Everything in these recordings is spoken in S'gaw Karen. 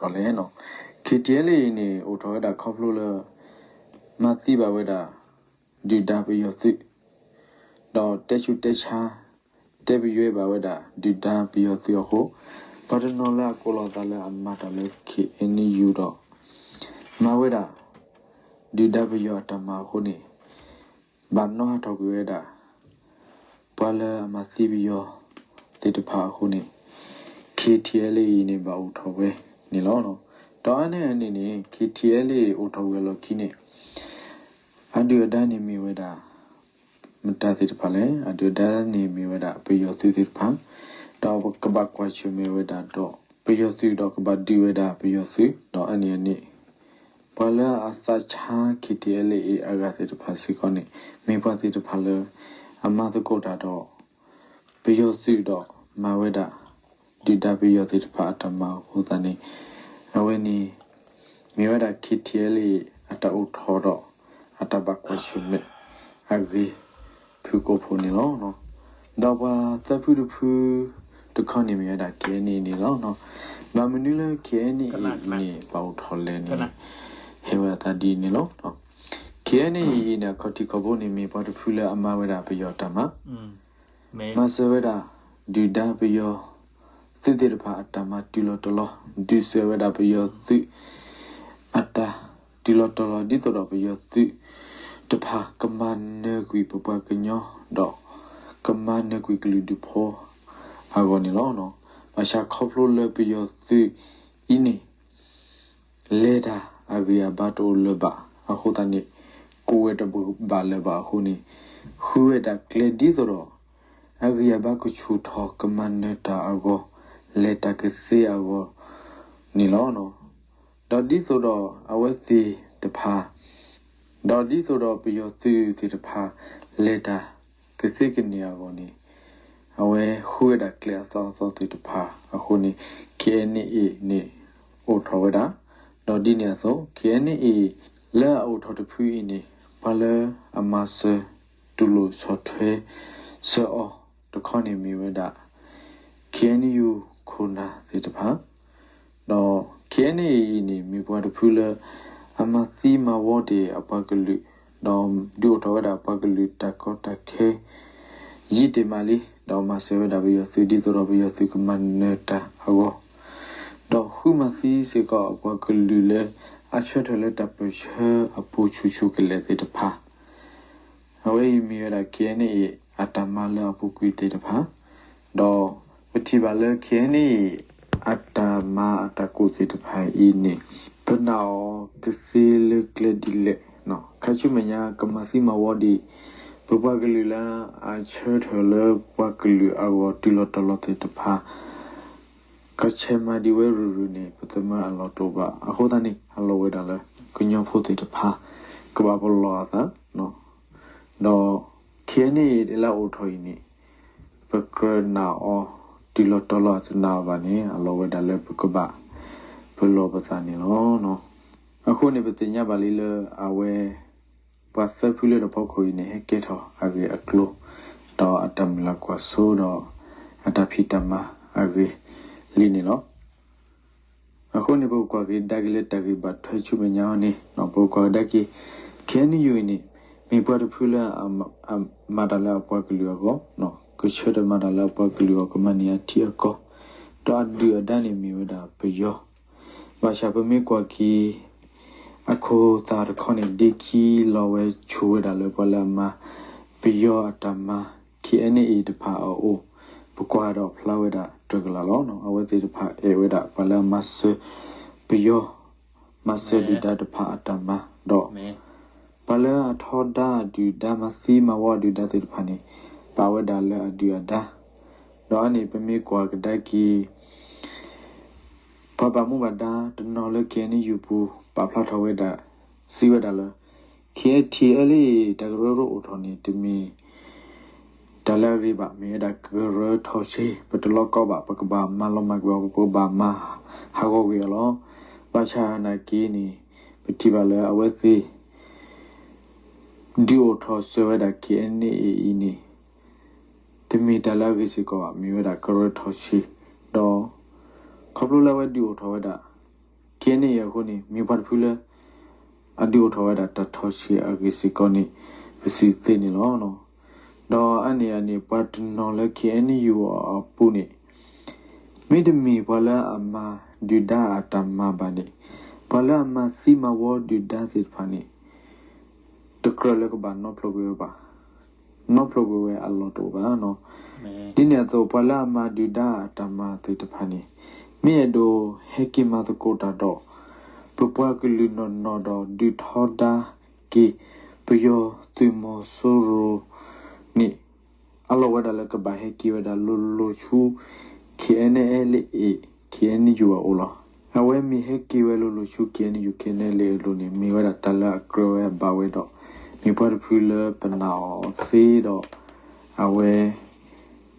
ဘၣ်မနုၤဃိလၢအအိၣ်ထီၣ်လဲၣ်နီၤ. ခ့ထံအဲလ်အ့န့ၣ် အိၣ်ထီၣ်ဝဲဒၣ်ခီဖျိလၢ မၤသံဘၣ်ဝဲဒၣ် ဒုၣ်ဒါပယီၤသုး ဒီးတဲဆူးတဲဆါ တဲပယွဲဘၣ်ဝဲဒၣ် ဒုၣ်ဒါပယီၤသုးအဃိ, ပှၤတနီၤလၢအကိးလီၤသးလၢအမၤတၢ်လၢ ခ့ၣ်အဲၣ်ယူၣ် ဒီး မၤဝဲဒၣ် ဒုၣ်ဒါပယီၤအတၢ်မၤအဃိန့ၣ် ဘၣ်နီၣ်ဟးထီၣ်ကွံာ်ဝဲဒၣ် ပှၤလၢအမၤသံပယီၤသ့ၣ်တဖၣ်အဃိန့ၣ် ခ့ထံအဲလ်အ့န့ၣ် ဘၣ်အိၣ်ထီၣ်ဝဲန့ၣ်လီၤ. ဒီးအါန့ၢ်အန့ၣ်န့ၣ် ခ့ထံအဲလ်အ့အိၣ်ထီၣ်ဝံၤအလီၢ်ခံန့ၣ် အဒုၣ်အဒါန့ၣ်မ့ၢ်ဝဲဒၣ် မတၤသ့ၣ်တဖၣ်လဲၣ်. အဒုၣ်အဒါန့ၣ်မ့ၢ်ဝဲဒၣ်ပယီၤသုးသ့ၣ်တဖၣ်, ဒီးကဘၣ်ကွၢ်ဆၢၣ်မဲာ်ဝဲဒၣ်ဒီး ပယီၤသုးဒီးကဘၣ်ဒုးဝဲဒၣ်ပယီၤသုး, ဒီးအါန့ၢ်အန့ၣ် ပှၤလၢအသးဆါ ခ့ထံအဲလ်အ့အဂၤသ့ၣ်တဖၣ်စ့ၢ်ကီးန့ၣ် မ့ၢ်ပှၤသ့ၣ်တဖၣ်လၢ အမၤသကိးတၢ်ဒီး ပယီၤသုးဒီးမၤဝဲဒၣ် ဒုၣ်ဒါပယီၤသ့ၣ်တဖၣ်အတၢ်မၤအဃိသတးန့ၣ် အဝဲန့ၣ် မ့ၢ်ဝဲဒၣ် ခ့ထံအဲလ်အ့ အတၢ်အိၣ်ထီၣ်ဒီး အတၢ်ဘၣ်ကွၢ်ဆၢၣ်မဲာ်အဂ့ၢ် ဖုၣ်ကိာ်ဖိန့ၣ်လီၤ. ဒီးပှၤသၢဖုတဖုတခီန့ၣ်မ့ၢ်ဝဲဒၣ် ခ့ၣ်အဲၣ်အ့န့ၣ်လီၤ. ဘၣ်မနုၤလၢ ခ့ၣ်အဲၣ်အ့န့ၣ် ဘၣ်အိၣ်ထီၣ်လဲၣ်န့ၣ် ဟဲဝဲအသးဒ်န့ၣ်လီၤ. ခ့ၣ်အဲၣ်အ့န့ၣ် အခီၣ်ထံးခီၣ်ဘိန့ၣ် မ့ၢ်ပှၤတဖုလၢအမၤဝဲဒၣ်ပယီၤတၢ်မၤ မၤစၢၤဝဲဒၣ် ဒုၣ်ဒါပယီၤသုးသ့ၣ်တဖၣ်အတၢ်မၤတုၤလီၤတီၤလီၤ, ဒုးစၢၤဝဲဒၣ်ပယီၤသုးအတၢ်တုၤလီၤတီၤလီၤ ဒ်သိးဒီးပယီၤသုးတဖၣ်ကမၤနၢၤကွံာ်ပပှၤကညီ ဒီးကမၤနၢၤကွံာ်ကလုာ်ဒူၣ်ဖိအဂီၢ်န့ၣ်လီၤ. ဘၣ်ဆၣ်ခီဖျိလၢပယီၤသုးအံၤန့ၣ် လဲၤတၢ်အဂံၢ်အဘါတအိၣ်လၢၤဘၣ်အဃိသတးန့ၣ် ကိးဝဲတဘၣ်လၢၤဘၣ်အဃိန့ၣ် ဃုဝဲဒၣ်ကျဲဒ်သိးဒီး အဂံၢ်အဘါကဆူၣ်ထီၣ် ကမၤနၢၤတၢ်အဂီၢ် လဲၤတၢ်ကသ့အဂီၢ်န့ၣ်လီၤ. ဒီးဒ်သိးဒီးအဝဲသ့ၣ်တဖၣ် ဒီးဒ်သိးဒီးပယီၤသုးသ့ၣ်တဖၣ် လဲၤတၢ်ကသ့ကန့ၢ်အဂီၢ်န့ၣ် အဝဲဃုဝဲဒၣ်ကျဲအသီအသီသ့ၣ်တဖၣ်အဃိန့ၣ် ခ့ၣ်အဲၣ်အ့န့ၣ် အိၣ်ထီၣ်ဝဲဒၣ်. ဒီးဒ်န့ၣ်အသိး ခ့ၣ်အဲၣ်အ့ လၢအအိၣ်ထီၣ်တဖုအံၤန့ၣ် ပှၤလၢအမၤစၢၤ တူၢ်လိာ်ဆီၣ်ထွဲစၢၤအီၤတခီန့ၣ်မ့ၢ်ဝဲဒၣ် ခ့ၣ်အဲၣ်ယူၣ် ခိၣ်နၢ်သ့ၣ်တဖၣ် ဒီး ခ့ၣ်အဲၣ်အ့အံၤန့ၣ် မ့ၢ်ပှၤတဖုလၢ အမၤသံမၤဝီတ့ၢ်အပှၤကလုာ် ဒီးဒုးအိၣ်ထီၣ်ဝဲဒၣ်ပှၤကလုာ်တၢ်ကီတၢ်ခဲ ယံာ်တ့ၢ်မးလံ ဒီးမၤစၢၤဝဲဒၣ်ပယီၤသုး ဒ်သိးဒီးပယီၤသုးကမၤနၢၤတၢ်အဂီၢ် ဒီးဃုမၤသံစ့ၢ်ကီးအပှၤကလုာ်လၢ အဆၢထၢၣ်လၢတၢ်ပၢၢ်ဆၢအပူၤဆူၣ်ဆူၣ်ကလဲာ်သ့ၣ်တဖၣ် အဝဲအံၤမ့ၢ်ဝဲဒၣ် ခ့ၣ်အဲၣ်အ့ အတၢ်မၤလၢအပူၤကွံာ်သ့ၣ်တဖၣ်, ဒီးပထံၣ်ဘၣ်လၢ ခ့ၣ်အဲၣ်အ့ အတၢ်မၤအတၢ်ကိးသ့ၣ်တဖၣ်အံၤန့ၣ် ပနာ်အီၤကသ့လၢကျဲဒ်လဲၣ်, ခါဆူမဲာ်ညါကမၤသံမၤဝီဒံး ပပှၤကလုာ်လၢအဆၢထၢၣ်လၢပှၤကလုာ်အဂီၢ်တုၤလီၤတီၤလီၤသ့ၣ်တဖၣ် ကဆဲးမၤဒံးဝဲရုၢ်ရုၢ်န့ၣ် ပသးမၢအလီၢ်တအိၣ်ဘၣ်. အဃိသတးန့ၣ် အလီၢ်ဝဲဒၣ်လၢ ကညီဖိသ့ၣ်တဖၣ် ကဘၣ်ပလီၢ်အသး, ဒီး ခ့ၣ်အဲၣ်အ့ လၢအအိၣ်ထီၣ်အံၤန့ၣ် ပကြၢးနာ်အီၤ တုၤလီၤတီၤလီၤတနာ်အီၤဘၣ်န့ၣ် အလီၢ်ဝဲဒၣ်လၢပကဘၣ် ပလီၢ်ပသးန့ၣ်လီၤ. အဃိန့ၣ် ပသ့ၣ်ညါဘၣ်လံလၢအဝဲ ပှၤသၢဖုလၢတဖီခိၣ်အံၤန့ၣ် ဟဲကဲထီၣ်အဂ့ၢ်အကျိၤ ဒီးအတၢ်မုၢ်လၢ်ကွၢ်စိ ဒီးအတၢ်ဖံးတၢ်မၤအဂ့ၢ်လံန့ၣ်လီၤ. အဃိန့ၣ် ပကကွၢ်ကဒါက့ၤလၢတၢ်ဂ့ၢ်ဘၣ်ထွဲဆူမဲာ်ညါအံၤန့ၣ် ပကကွၢ်ကဒါက့ၤ ခ့ၣ်အဲၣ်ယူၣ်အံၤန့ၣ် မ့ၢ်ပှၤတဖုလၢ မၤတၢ်လၢအပှၤကလုာ်အဂီၢ်, ကဆၢထၢၣ်မၤတၢ်လၢအပှၤကလုာ်အဂီၢ် ကမၤန့ၢ်အထံအကီၢ်, ဒီးအဒုၣ်အဒါန့ၣ်မ့ၢ်ဝဲဒၣ်ပယီၤ ဘၣ်ဆၣ်ပမ့ၢ်ကွၢ်က့ၤ အခိၣ်သၣ်တခီန့ၣ် ဒ့ခံလီၤဝဲဆူၣ်ဝဲဒၣ်လၢပှၤလၢအမၤ ပယီၤအတၢ်မၤ ခ့ၣ်အဲၣ်အ့ တဖၣ်အအိၣ် ပကွၢ်ဒီးဖျါဝဲဒၣ်တြၢၢ်ကလာ်လီၤ. အဝဲသ့ၣ်တဖၣ်အဲၣ်ဝဲဒၣ်ပှၤလၢအမၤစၢၤပယီၤ မၤစၢၤဒုၣ်ဒါတဖၣ်အတၢ်မၤ ဒီး ပှၤလၢအထီဒါအဒုၣ်ဒါ မၤသံမၤဝီအဒုၣ်ဒါသ့ၣ်တဖၣ်န့ၣ် ပာ်ဝဲဒၣ်လၢအဒုၣ်အဒါ, ဒီးအါန့ၣ် ပမ့ၢ်ကွၢ်ကဒါက့ၤ ပှၤဘၣ်မူဘၣ်ဒါတနီၤလၢ ခ့ၣ်အဲၣ်ယူၣ်ပူၤ ပာ်ဖျါထီၣ်ဝဲဒၣ် စံးဝဲဒၣ်လၢ ခ့ၣ်အဲၣ်ထံအဲလ်အ့ တၢ်ကရၢကရိအိၣ်ထီၣ်န့ၣ် တမ့ၢ်တၢ်လၢအဂ့ၤဘၣ်, မ့ၢ်ဝဲဒၣ်ကရၢထီၣ်ဆှံ, ပတလီၤကီဘၣ်, ပကဘၣ်မၤလီၤမၢ်ကွံာ်အီၤ, ပကဘၣ်မၤဟးဂီၤကွံာ်အီၤလီၤ. ဘၣ်ဆၣ်နာ်က့န့ၣ် ပထံၣ်ဘၣ်လၢအဝဲသ့ၣ် ဒုးအိၣ်ထီၣ်စၢၤဝဲဒၣ် ခ့ၣ်အဲၣ်အ့အံၤန့ၣ် တမ့ၢ်တၢ်လၢအဂ့ၤစ့ၢ်ကီးဘၣ်, မ့ၢ်ဝဲဒၣ်ကရၢထီၣ်ဆှံ, ဒီး ခီဖျိလၢအဝဲဒုးအိၣ်ထီၣ်ဝဲဒၣ် ကဲန့ၣ်အံၤအဃိန့ၣ် မ့ၢ်ပှၤတဖုလၢ အဒုးအိၣ်ထီၣ်ဝဲဒၣ်တၢ်ထီၣ်ဆံးအဂ့ၢ်စ့ၢ်ကီးန့ၣ် ပစံးသ့န့ၣ်လီၤ. ဒီးအါန့ၢ်အန့ၣ် ပှၤတနီၤလၢ ခ့ၣ်အဲၣ်ယူၣ် အပူၤန့ၣ် မ့တမ့ၢ်ပှၤလၢအမၤဒုၣ်ဒါအတၢ်မၤဘၣ်န့ၣ် ပှၤလၢအမၤသံမၤဝီဒုၣ်ဒါသ့ၣ်တဖၣ်န့ၣ် တကြၢးလၢကဘၣ်နီဖျိကွံာ်ဝဲဘၣ်. နီဖျိကွံာ်ဝဲအလီၢ်တအိၣ်ဘၣ်နီၤ. ဒ်န့ၣ်အသိး ပှၤလၢအမၤဒုၣ်ဒါအတၢ်မၤသ့ၣ်တဖၣ်န့ၣ် မ့ၢ်အဲၣ်ဒိးဟဲက့ၤမၤသကိးတၢ်ဒီး ပပှၤကလုာ်နီၢ်နီၢ်ဒီး ဒုးထီဒါက့ၤ ပယီၤသုးမီၤစိရိၤန့ၣ် အလီၢ်ဝဲဒၣ်လၢကဘၣ်ဟဲက့ၤဝဲဒၣ်လိၤလိၤဆူ ခ့ၣ်အဲၣ်ယူၣ် အအိၣ်လီၤ. အဝဲမ့ၢ်ဟဲက့ၤဝဲလိၤလိၤဆူ ခ့ၣ်အဲၣ်ယူၣ် ခ့ၣ်အဲၣ်ယူၣ် အလိၤန့ၣ် မ့ၢ်ဝဲဒၣ်တၢ်လၢအကြၢးဝဲဘၣ်ဝဲဒီး မ့ၢ်ပှၤတဖုလၢပနာ်အီၤသ့ဒီး အဝဲ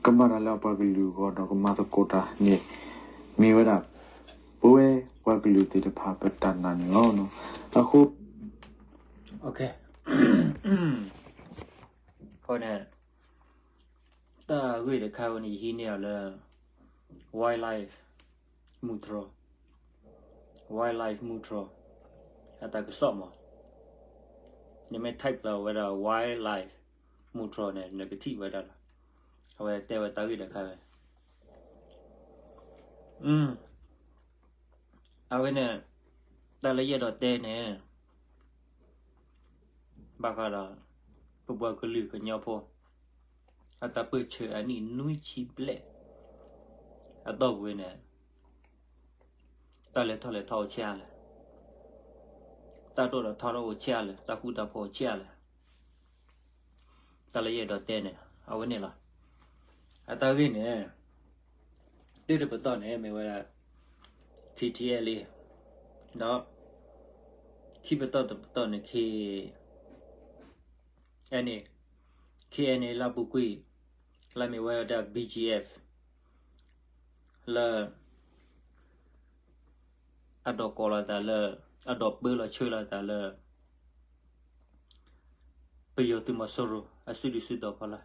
ကမၤတၢ်လၢအပှၤကလုာ်အဂီၢ်ဒီးကမၤသကိးတၢ်န့ၣ် မ့ၢ်ဝဲဒၣ် ပဝဲပှၤကလုာ်သ့ၣ်တဖၣ်ပတၢ်နာ်န့ၣ်လီၤ. အဃိ အဃိန့ၣ် တၢ်ဂ့ၢ်တခါဝဲန့ၣ် ယဟံးန့ၢ်အီၤလၢ wildlife မူတြီ wildlife မူတြီ အတၢ်ကစီၣ်မး နမ့ၢ် type လီၤဝဲဒၣ် wildlife မူတြီန့ၣ် နကထံၣ်ဝဲဒၣ်လီၤ. အဝဲတဲဝဲတၢ်ဂ့ၢ်တခါဝဲ အဝဲန့ၣ် တၢ်လၢယအဲၣ်ဒိးတဲန့ၣ် ဘၣ်ဃးဒီး ပပှၤကလုာ်ကညီဖိ အတၢ်ပၢၢ်ဆၢအနံၣ်နွံဆံဘျဲၣ် အတီၢ်ပူၤန့ၣ် တၢ်လဲၤထီၣ်လဲၤထီအိၣ်ဆံးအါလဲၣ်, တၢ်ဒိၣ်ထီၣ်ထီထီၣ်အိၣ်ဆံးအါလဲၣ်, တၢ်ဃူတၢ်ဖိးအိၣ်ဆံးအါလဲၣ်. တၢ်လၢယအဲၣ်ဒိးတဲန့ၣ် အဝဲန့ၣ်လီၤ. အတၢ်ဂ့ၢ်န့ၣ် တၢတပတီၢ်န့ၣ် မ့ၢ်ဝဲဒၣ် K T L A ဒီး ခံပတီၢ်တပတီၢ်န့ၣ် K N A, K N A လၢအပူၤကွံာ် လၢမ့ၢ်ဝဲဒၣ် B G F လၢ အဒိးကိးလီၤသးလၢ အဒိးပၢလီၤဆှၢလီၤသးလၢ ပယီၤသုးမီၤစိရိၤ အစုဒုၣ်စုတီၤဖီလာ်.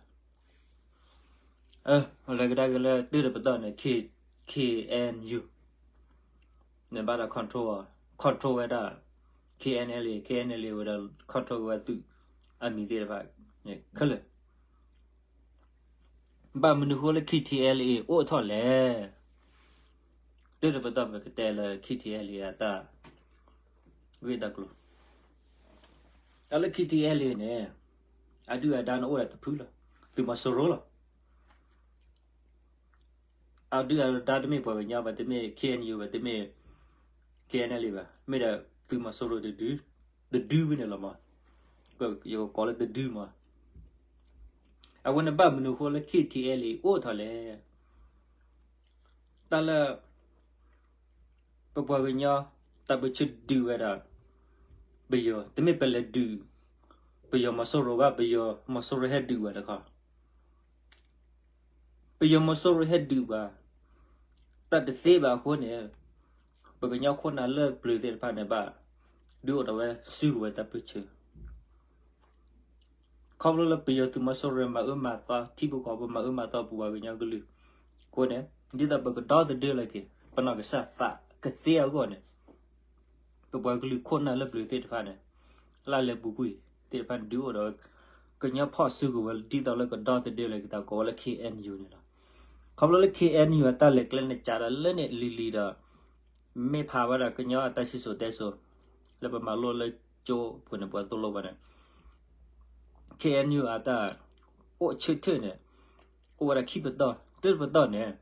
လဲၤကဒါက့ၤလၢတၢတပတီၢ်န့ၣ် K, K N U န့ၣ်ဘၣ်ဒီး control, control ဝဲဒၣ် K N L A, K N L A ဝဲဒီး control ဝဲသုးအမံၤသ့ၣ်တဖၣ်ခဲလၢာ်. ဘၣ်မနုၤဃိလၢ K T L A အိၣ်ထီၣ်လဲၣ်. တၢတပတီၢ်ပကတဲလၢ K T L A အတၢ်ဂ့ၢ်တၢ်ကျိၤ, တၢ်လၢ K T L A န့ၣ် အဒုၣ်အဒါန့ၣ်အိၣ်ဒၣ်တဖုလီၤ, သုးမီၤစိရိၤလီၤ. အဒုၣ်အဒါတမ့ၢ်ပှၤကညီဘၣ်, တမ့ၢ် K N U ဘၣ်, တမ့ၢ် K N L A ဘၣ်, မ့ၢ်ဒၣ်သုးမီၤစိရိၤတဒု, တဒုဖဲန့ၣ်လီၤမး. ယကကိးလၢတဒုမး. အဝဲန့ၣ်ဘၣ်မနုၤဃိလၢ K T L A အိၣ်ထီၣ်လဲၣ်. တၢ်လၢ ပပှၤကညီ တၢ်ပၢၢ်ဆၢဒုးဝဲဒၣ် ပယီၤ, တမ့ၢ်ပလဲၤဒုး ပယီၤမီၤစိရိၤဘၣ်, ပယီၤမီၤစိရိၤဟဲဒုးဝဲတခီ, ပယီၤမီၤစိရိၤဟဲဒုးပှၤ တၢ်တသ့ဘၣ်အဃိန့ၣ် ပကညီခိၣ်နၢ်လၢပျၢၤသ့ၣ်တဖၣ်န့ၣ်ဘၣ် ဒုးအိၣ်ထီၣ်ဝဲစုကဝဲၤတၢ်ပၢၢ်ဆၢ ခီဖျိလၢပယီၤသုးမီၤစိရိၤမၤအၢမၤသီ ထံဖိကီၢ်ဖိမၤအၢမၤသီ ပပှၤကညီကလုာ်အဃိန့ၣ် ဒ်သိးပကဒီသဒၢလီၤက့ၤ ပနီၢ်ကစၢ်သးကသ့အဂီၢ်န့ၣ် ပပှၤကလုာ်ခိၣ်နၢ်လၢပျၢၤသ့ၣ်တဖၣ်န့ၣ် လၢလဲၤပူၤကွံာ်သ့ၣ်တဖၣ်န့ၣ် ဒုးအိၣ်ဒီး ကညီဖီၣ်စုကဝဲၤ ဒ်သိးလၢကဒီသဒၢလီၤက့ၤ တၢ်ကိးဝဲလၢ K N U န့ၣ်လီၤ. ခီဖျိလၢ K N U အတၢ်လဲၤကျဲန့ၣ် ကးဒီးလၢန့ၣ်လံၤလံၤဒီး မ့ၢ်ဖးဝဲဒၣ်ကညီအတၢ်စံၣ်စိၤတဲစိၤ လၢပမၤလိလၢကၠိပူၤန့ၣ် ပှၤသိၣ်လိပှၤန့ၣ် K N U အတၢ်အိၣ်ဆၢထၢၣ်န့ၣ် အိၣ်ဝဲဒၣ်ခံပတီၢ်, တၢတပတီၢ်န့ၣ်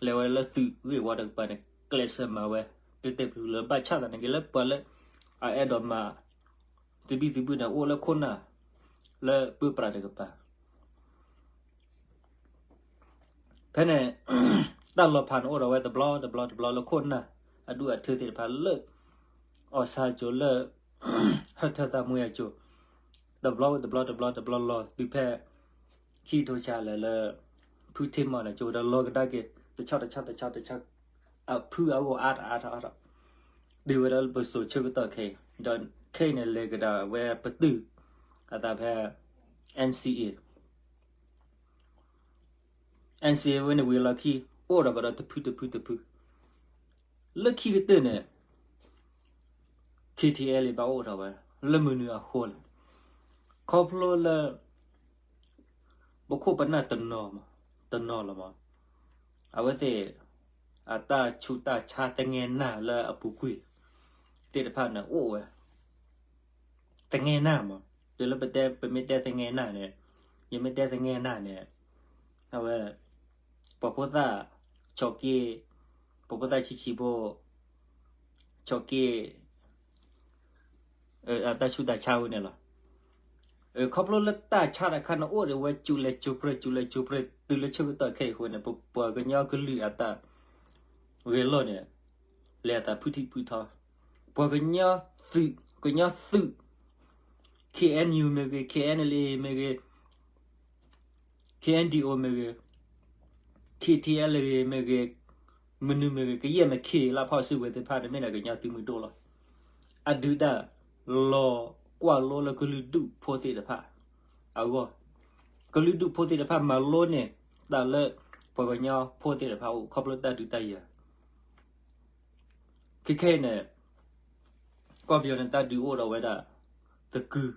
လဲၤဝဲလၢသုးဂ့ၢ်ဝီတကပၤန့ၣ် ကျဲးစၢးမၤဝဲ တဲတဲာ်ဖျုးလၢ ဘၣ်ဆၣ်သနာ်က့လၢပှၤလၢ အအဲၣ်ဒိးမၤ သဘံၣ်သဘုၣ်န့ၣ် အိၣ်လၢခိၣ်နၢ် လၢပၢပြးတကပၤ ဖဲန့ၣ် တၢ်လီၤဖးန့ၣ်အိၣ်ဒီးဝဲတဘျီတဘျီတဘျီလၢခိၣ်နၢ် အဒူၣ်အထၢသ့ၣ်တဖၣ်လၢ အီၣ်ဆၣ်အစိၤလၢ ဟၢထၢသးမှံအစိၤ တဘျီဝဲတဘျီတဘျီတဘျီလီၤ တုၤဖဲ ခံကထိဆံးလဲၣ်လၢ ဖုထ့မီၢ်န့ၣ် ကၠိဝဲဒၣ်လီၤကဒါက့ၤ တဆီတဆီတဆီတဆီ အဖုအဂီၢ်အါထီၣ်အါထီၣ်အါထီၣ် တုၤဝဲဒၣ်လၢပစိၤဆၢကတီၢ်ခဲအံၤ ဒီးခဲအံၤန့ၣ် လဲၤကဒါဝဲပတုာ် အသးဖဲ N C A N C A ဝဲန့ၣ်ဝံၤလီၢ်ခံ အိၣ်ဒီးကဒီးတဖုတဖုတဖု လၢခံကတၢၢ်န့ၣ် T T L ဘၣ်အိၣ်ထီၣ်ဝဲ လၢမနုၤအဃိလဲၣ်. ခီဖျိလၢ ပခိၣ်ပနၢ်တနီၤမး, တနီၤလီၤမး, အဝဲသ့ၣ် အတၢ်ဆူးတၢ်ဆါသငဲနၢ်လၢအပူၤကွံာ်သ့ၣ်တဖၣ်န့ၣ်အိၣ်ဝဲ သငဲနၢ်မး, တုၤလၢပတဲ ပမ့ၢ်တဲသငဲနၢ်န့ၣ်, ယမ့ၢ်တဲသငဲနၢ်န့ၣ်, အဝဲ ပှၤဖိသၣ် ဆိးက့, ပှၤဖိသၣ်ဆံးဆံးဖိ ဆိးက့ အတၢ်ဆူးတၢ်ဆါဝဲန့ၣ်လီၤ. ခီဖျိလၢတၢ်ဆါတခါန့ၣ်အိၣ်ဒီးဝဲ ကၠူလဲၤကၠိပြဲ ကၠူလဲၤကၠိပြဲ တုၤလၢဆၢကတီၢ်ခဲအံၤအဃိန့ၣ် ပှၤကညီကလုာ်အတၢ်ဂဲၤလိာ်န့ၣ် လဲၤအသးဖုထံဖုထီ, ပှၤကညီသုး ကညီသုး K N U မ့ၢ်ဂ့ၤ K N L A မ့ၢ်ဂ့ၤ K N D O မ့ၢ်ဂ့ၤ K T L A မ့ၢ်ဂ့ၤ မနုၤမ့ၢ်ဂ့ၤ ကယဲၢ်မ့ၢ် K လၢဖီၣ်စုကဝဲၤသ့ၣ်တဖၣ်န့ၣ် မ့ၢ်ဒၣ်ကညီသုးမုၢ်ဒိၣ်လီၤ. အဒုးတၢ်လီၤကွၢ်လိလၢကလုာ်ဒူၣ်ဖိသ့ၣ်တဖၣ်အဂီၢ်, ကလုာ်ဒူၣ်ဖိသ့ၣ်တဖၣ်မၤလိန့ၢ် တၢ်လၢပှၤကညီဖိသ့ၣ်တဖၣ်အိၣ် ခီဖျိတၢ်ဒုးတၢ်ယၤ ခဲခဲအံၤန့ၣ် ကီၢ်ပယီၤန့ၣ် တၢ်ဒုးအိၣ်ဒီးဝဲဒၣ် သကုၤ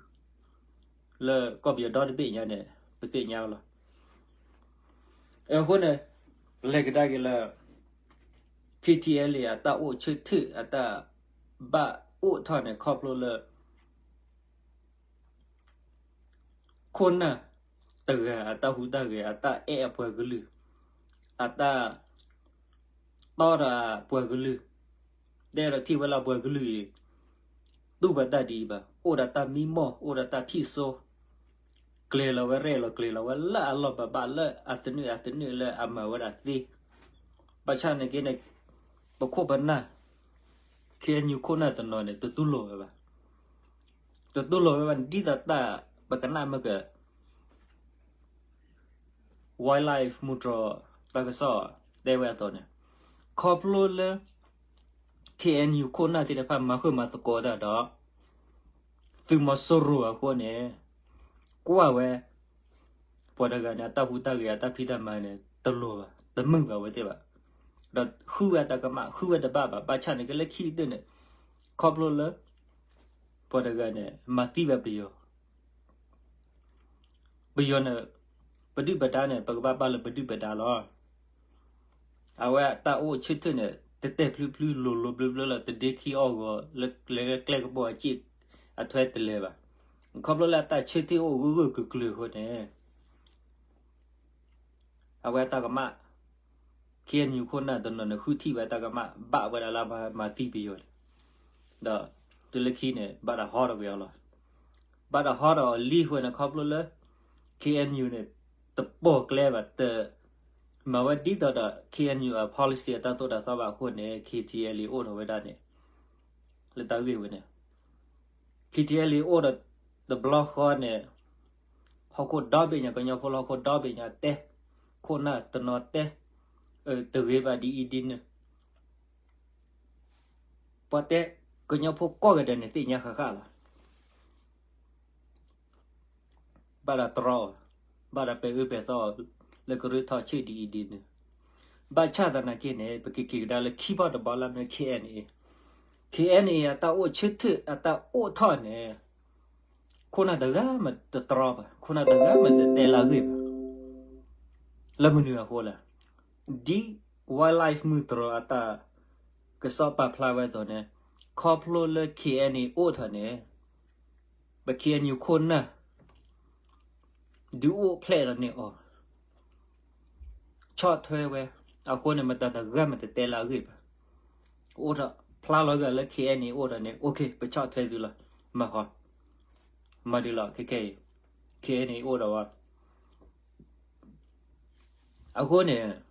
လၢကီၢ်ပယီၤဒီတဘ့ၣ်ညါန့ၣ် ပသ့ၣ်ညါလီၤ. အဃိန့ၣ် လဲၤကဒါက့ၤလၢ K T L A အတၢ်အိၣ်ဆၢထၢၣ် အတၢ်ဘၣ်အိၣ်ထီၣ်န့ၣ် ခီဖျိလၢ ခိၣ်နၢ်တဂၤအတၢ်ဟူးတၢ်ဂဲၤ အတၢ်အဲၣ်အပှၤကလုာ် အတၢ်တီဒီးပှၤကလုာ် တဲဒီးထံၣ်ဝဲလၢပှၤကလုာ်အံၤ တူၢ်ဘၣ်တၢ်ဒ်အံၤဘၣ်, အိၣ်ဒီးတၢ်မံမီၢ် အိၣ်ဒီးတၢ်ထံၣ်စိ ကျဲၤလီၤဝဲရဲၣ်လီၤကျဲၤလီၤဝဲလၢအလီၢ်ဘၣ်ဘၣ်လၢအသနုာ်အသနုာ်လၢအမၤဝဲဒၣ်သ့, ဘၣ်ဆၣ်န့ၣ်က့န့ၣ် ပခိၣ်ပနၢ် K N U ခိၣ်နၢ်တနီၤန့ၣ် တတူၢ်လိာ်ဝဲဘၣ်, တတူၢ်လိာ်ဝဲဘၣ် ဒ်သိးတၢ်ပကနၣ်မ့ၢ်က Wildlife မူတြီၤ တၢ်ကစီၣ်တဲဝဲအသိးန့ၣ်, ခီဖျိလၢ K N U ခိၣ်နၢ်သ့ၣ်တဖၣ်မၤဃုာ်မၤသကိးတၢ်ဒီး သုးမီၤစိရိၤအဃိန့ၣ် ကွၢ်ဝဲ ပှၤတဂၤန့ၣ် အတၢ်ဟူးတၢ်ဂဲၤ အတၢ်ဖံးတၢ်မၤန့ၣ် တလိၤဘၣ် တမုာ်ဘၣ်ဝဲသ့ၣ်ဘၣ်, ဒီးဃုဝဲတၢ်ကမၣ် ဃုဝဲတဘၣ်ဘၣ် ဘၣ်ဆၣ်န့ၣ်က့လၢခံကတၢၢ်န့ၣ် ခီဖျိလၢ ပှၤတဂၤန့ၣ် မၤသံဝဲပယီၤ ပယီၤန့ၣ် ပဒုၣ်ပဒါန့ၣ် ပကဘၣ်ပာ်လၢပဒုၣ်ပဒါလီၤ. အဝဲအတၢ်အိၣ်ဆၢထၢၣ်န့ၣ် တတဲာ်ဖျုဖျုလိၤလိၤဘျၢဘျၢလီၤ တဒ့ခံအီၣ်ဂီၤ လၢကျဲကပီၤအစ့ၣ်အထွဲတလဲၤဘၣ်. ခီဖျိလၢအတၢ်ဆၢထၢၣ်အိၣ်ဂၢၢ်ဂၢၢ်ကျၢၤကျၢၤအဃိန့ၣ် အဝဲအတၢ်ကမၣ် K N U ခိၣ်နၢ်တနီၤန့ၣ် ဃုထံၣ်ဝဲတၢ်ကမၣ် ဘၣ်ဝဲဒၣ်လၢမၤသံပယီၤန့ၣ်, ဒီးတုၤလၢခံန့ၣ် ဘၣ်တၢ်ဟီထီၣ်ကွံာ်အီၤလီၤ. ဘၣ်တၢ်ဟီထီၣ်အီၤလံအဃိန့ၣ် ခီဖျိလၢ K N U န့ၣ် တပိာ်ကျဲဘၣ် တ မၤဝဲဒ်သိးဒီး K N U အ policy အတၢ်သိၣ်တၢ်သီဘၣ်အဃိန့ၣ် K T L A အိၣ်ထီၣ်ဝဲဒၣ်န့ၣ် လၢတၢ်ဂ့ၢ်ဝဲန့ၣ် K T L A အိၣ်ဒီးတဘျီဃီန့ၣ် ဟီၣ်ခိၣ်ဒီဘ့ၣ်ညါ ကညီဖိလၢဟီၣ်ခိၣ်ဒီဘ့ၣ်ညါတဲ ခိၣ်နၢ်တနီၤတဲ တဂ့ၤဘၣ်ဒ်အံၤဒ်န့ၣ် ပှၤတဲ ကညီဖိကိးဂၤဒဲးန့ၣ်သ့ၣ်ညါဃၣ်ဃၣ်လီၤ. ဘၣ်တၢ်တြီအီၤ ဘၣ်တၢ်ပဲာ်အၢပဲာ်သီအီၤ လၢကရၢထီၣ်ဆ့ၣ်ဒ်အံၤဒ်န့ၣ် ဘၣ်ဆၣ်သနာ်က့န့ၣ် ပကက့ၤကဒါလၢခံဘီတဘီလၢမ့ၢ် K N A, K N A အတၢ်အိၣ်ဆၢထၢၣ်အတၢ်အိၣ်ထီၣ်န့ၣ် ခိၣ်နၢ်တဂၤမ့ၢ်တတြီဘၣ် ခိၣ်နၢ်တဂၤမ့ၢ်တတဲလၢအဂ့ၢ်ဘၣ် လၢမနုၤအဃိလဲၣ်. ဒ် Wildlife မုၢ်တြီၤအတၢ်ကစီၣ်ပာ်ဖျါဝဲအသိးန့ၣ် ခီဖျိလၢ K N A အိၣ်ထီၣ်န့ၣ် ပ K N U ခိၣ်နၢ် ဒုးအိၣ်ဖျဲၣ်လီၤန့ၢ်အီၤ ဆီၣ်ထွဲဝဲ အဃိန့ၣ် မတၤတဂၤမ့ၢ်တတဲလၢအဂ့ၢ်ဘၣ် အိၣ်ထီၣ်ဖျါလီၤဂာ်လၢ K N A အိၣ်ထီၣ်န့ၣ် OK ပဆီၣ်ထွဲသုလီၤ မၤဃီ မၤဒ်လီၤ ခဲခဲအံၤ K N A အိၣ်ဒီးဝဲ အဃိန့ၣ်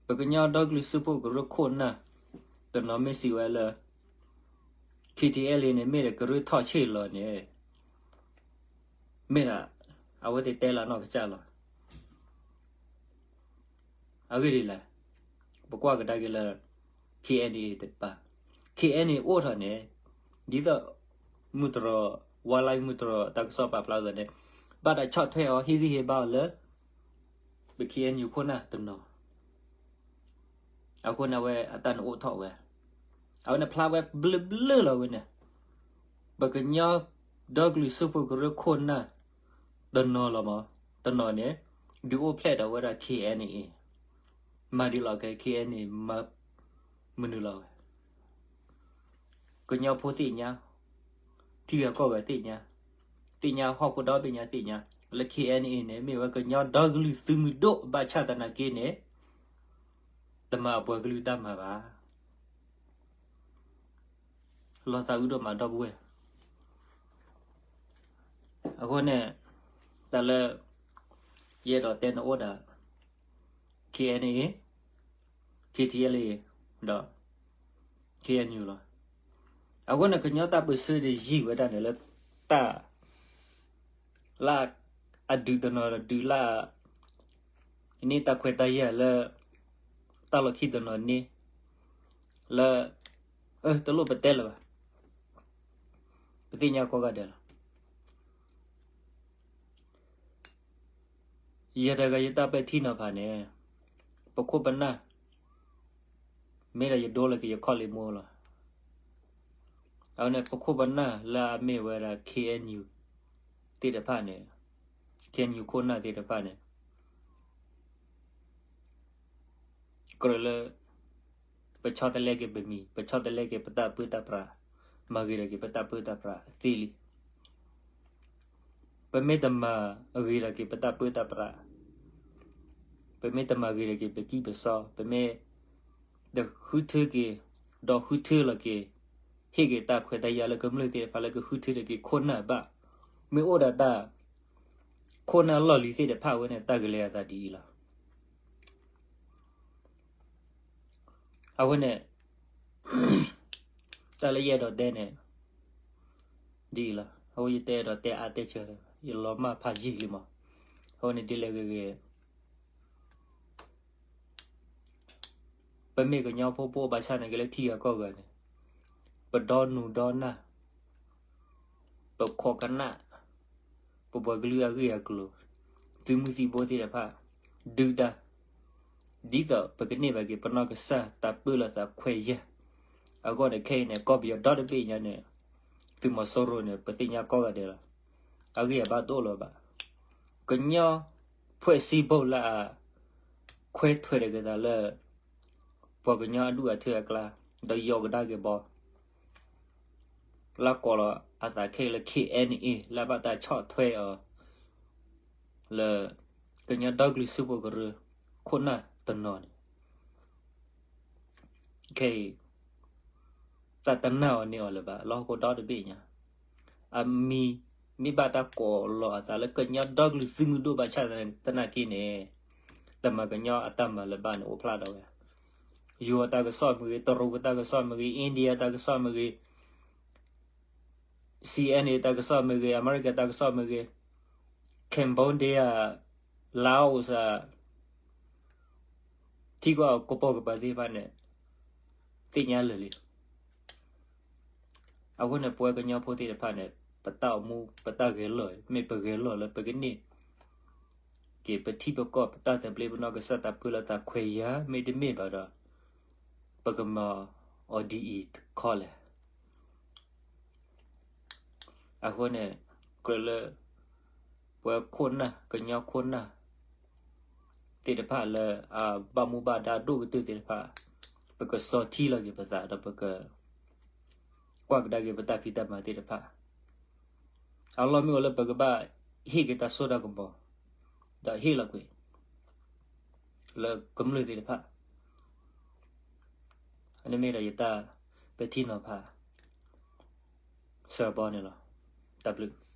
ပကညီဒီကလုာ်စၢဖှိၣ်ကရၢခိၣ်နၢ် တနီၤမ့ၢ်စံးဝဲလၢ K T L A န့ၣ် မ့ၢ်ဒီးကရၢထီၣ်ဆ့ၣ်လီၤန့ၣ် မ့ၢ်ဒၣ် အဝဲသ့ၣ်တဲလီၤနီၢ်ကစၢ်လီၤ. အဂ့ၢ်ဒ်လဲၣ်, ပကွၢ်ကဒါက့ၤလၢ K N A တပၤ, K N A အိၣ်ထီၣ်န့ၣ် ဒ်သိး မုၢ်တြီၤ Wildlife မုၢ်တြီၤ တၢ်ကစီၣ်ပာ်ဖျါအသိးန့ၣ် ဘၣ်တၢ်ဆီၣ်ထွဲအီၤ ဟ့ၣ်ဂံၢ်ဟ့ၣ်ဘါအီၤလၢ ပ K N U ခိၣ်နၢ်တနီၤ အဃိန့ၣ် အဝဲအတၢ်န့ၣ်အိၣ်ထီၣ်ဝဲ, အဝဲန့ၣ်ဖျါဝဲဘျၢဘျၢလီၤဝဲန့ၣ်, ပကညီဒီကလုာ်စၢဖှိၣ်ကရၢခိၣ်နၢ် တနီၤလီၤမး, တနီၤန့ၣ် ဒုးအိၣ်ဖျဲၣ်ဒီးဝဲဒၣ် K N A, မၤဒ်လီၤကဲ K N A မၤမနုၤလီၤဝဲ ကညီဖိသ့ၣ်ညါ, ထံဂၤကီၢ်ဂၤသ့ၣ်ညါ, သ့ၣ်ညါဟီၣ်ခိၣ်ဒီဘ့ၣ်ညါသ့ၣ်ညါ, လၢ K N A န့ၣ် မ့ၢ်ဝဲကညီဒီကလုာ်သုးမုၢ်ဒိၣ် ဘၣ်ဆၣ်သနာ်က့န့ၣ် တမၤအပှၤကလုာ်တၢ်မၤဘၣ်. လီၤသးအုးဒိၣ်မးဒီပုၢ်ဝဲၢ်, အဃိန့ၣ် တၢ်လၢ ယအဲၣ်ဒိးတဲန့ၣ်အိၣ်ဒၣ် K N A, K T L A ဒီး K N U လီၤ. အဃိန့ၣ် ကညီတၢ်ပၢၢ်ဆၢန့ၣ်ယံာ်ဝဲဒၣ်န့ၣ်လၢ တၢ် လၢအဒုးတနီၤဒုးလၢ န့ၢ်တၢ်ခွဲးတၢ်ယာ်လၢ တၢ်လီၢ်ခံတနီၤန့ၣ် လၢ တလိၣ်ပတဲလၢၤဘၣ်, ပသ့ၣ်ညါကိးဂၤဒဲးလီၤ. ယဲတဂၤယတၢ်ပဲာ်ထံနီၤဖးန့ၣ် ပခိၣ်ပနၢ် မ့ၢ်ဒီးယဒိလီၤက့ၤယခီၣ်လ့မိၢ်လီၤ. အဝဲန့ၣ် ပခိၣ်ပနၢ်လၢအမ့ၢ်ဝဲဒၣ် K N U သ့ၣ်တဖၣ်န့ၣ်, K N U ခိၣ်နၢ်သ့ၣ်တဖၣ်န့ၣ် ကြၢးလၢ ပဆီတလဲက့ၤပမံၤ, ပဆီတလဲက့ၤပတၢ်ပၢတၢ်ပြး, မၤဂ့ၤထီၣ်က့ၤပတၢ်ပၢတၢ်ပြးသ့လံ. ပမ့ၢ်တမၤဂ့ၤထီၣ်က့ၤပတၢ်ပၢတၢ်ပြး, ပမ့ၢ်တမၤဂ့ၤထီၣ်က့ၤပကံၢ်ပစီ, ပမ့ၢ်တဃုထၢက့ၤ, ဒီးဃုထၢလီၤက့ၤ, ဟ့ၣ်က့ၤတၢ်ခွဲးတၢ်ယာ်လၢကမျၢၢ်သ့ၣ်တဖၣ်လၢကဃုထၢထီၣ်က့ၤခိၣ်နၢ်ဘၣ်, မ့ၢ်အိၣ်ဒၣ်တၢ် ခိၣ်နၢ်လီၢ်လံၤသ့ၣ်တဖၣ်ဝဲန့ၣ် တၢ်ကလဲၤအသးဒ်အံၤလီၤ. အဃိန့ၣ် တၢ်လၢယအဲၣ်ဒိးတဲန့ၣ် ဒ်အံၤလီၤ. အဃိယတအဲၣ်ဒိးတဲအါတဲဆၢ, ယလီၤမၢ်ဖးယံာ်လံမး. အဃိန့ၣ်ဒ်လဲၣ်ဂ့ၤဂ့ၤ ပမ့ၢ်ကညီဖိ ပအိၣ်ဘၣ်ဆၣ်သနာ်က့လၢထံဂၤကီၢ်ဂၤန့ၣ်, ပဒီနူၤဒီနၢ်, ပခိးကနၣ်, ပပှၤကလုာ်အဂ့ၢ်အကျိၤ, သုးမုၢ်သံၣ်ဘိသ့ၣ်တဖၣ်, ဒုၣ်ဒါ, ဒ်သိးပကန့ၢ်ဘၣ်က့ၤပနီၢ်ကစၢ်တၢ်ပၢလီၤသးခွဲးယာ်. အဂီၢ်န့ၣ်ခဲအံၤန့ၣ် ကီၢ်ပယီၤဒီတဘ့ၣ်ညါန့ၣ် သုးမီၤစိရိၤန့ၣ် ပသ့ၣ်ညါကိးဂၤဒဲးလီၤ. အဂံၢ်အဘါတအိၣ်လၢၤဘၣ်. ကညီ ဖွဲ့စည်းပုံ လၢအ ခွဲးထွဲးတက့ၤသးလၢ ပှၤကညီအဒူၣ်အထၢအကျါ, ဒီးယီၤကဒါက့ၤဘီ လၢကိးလီၤအသးခဲအံၤလၢ K N A လၢအဘၣ်တၢ်ဆီၣ်ထွဲအီၤ လၢ ကညီဒီကလုာ်စၢဖှိၣ်ကရၢ ခိၣ်နၢ်တနီၤန့ၣ် ခဲအံၤ တၢ်တနာ်အီၤန့ၢ်အီၤလၢၤဘၣ်. လၢဟီၣ်ခိၣ်ဒီတဘ့ၣ်ညါ အမံၤ မ့ၢ်ဘၣ်တၢ်ကိးလီၤအသးလၢကညီဒီကလုာ်သုးမုၢ်ဒိၣ်ဘၣ်ဆၣ်သနာ်က့န့ၣ် တမၤကညီအတၢ်မၤလၢၤဘၣ်န့ၣ် အိၣ်ဖျါထီၣ်ဝဲ. ယိၤတၢ်ကစီၣ်မ့ၢ်ဂ့ၤ, တရူးတၢ်ကစီၣ်မ့ၢ်ဂ့ၤ, India တၢ်ကစီၣ်မ့ၢ်ဂ့ၤ, C N A တၢ်ကစီၣ်မ့ၢ်ဂ့ၤ, အမဲရကၤတၢ်ကစီၣ်မ့ၢ်ဂ့ၤ, Cambodia, Laos ထံကီၢ်ကပိာ်ကပၤသ့ၣ်တဖၣ်န့ၣ် သ့ၣ်ညါလၢာ်လံ. အဃိန့ၣ် ပဝဲကညီဖိသ့ၣ်တဖၣ်န့ၣ် ပတၢ်အိၣ်မူ ပတၢ်ဂဲၤလိာ် မ့ၢ်ပဂဲၤလိာ်လၢပကန့ၢ်က့ၤ ပထံပကီၢ် ပတၢ်သဘျ့ ပနီၢ်ကစၢ်တၢ်ပၢလီၤသးခွဲးယာ် မ့တမ့ၢ်ဘၣ်ဒီး ပကမၤအီၤဒ်အံၤတခီလဲၣ်. အဃိန့ၣ် ကြၢးလၢ ပဝဲခိၣ်နၢ် ကညီခိၣ်နၢ် သ့ၣ်တဖၣ်လၢ အဘၣ်မူဘၣ်ဒါဒိၣ်ကတၢၢ်သ့ၣ်တဖၣ် ပကစီထံလီၤက့ၤပသး ဒီးပက ကွၢ်ကဒါက့ၤပတၢ်ဖံးတၢ်မၤသ့ၣ်တဖၣ် အလီၢ်မ့ၢ်အိၣ်လၢပကဘၣ်ဟ့ၣ်က့ၤတၢ်စိတၢ်ကမီၤ ဒီးဟ့ၣ်လီၤကွံာ် လၢကမျၢၢ်သ့ၣ်တဖၣ် န့ၣ်မ့ၢ်ဒီးယတၢ်ပဲာ်ထံနီၤဖး စၢၤဘီန့ၣ်လီၤ. တၢ်ဘျုး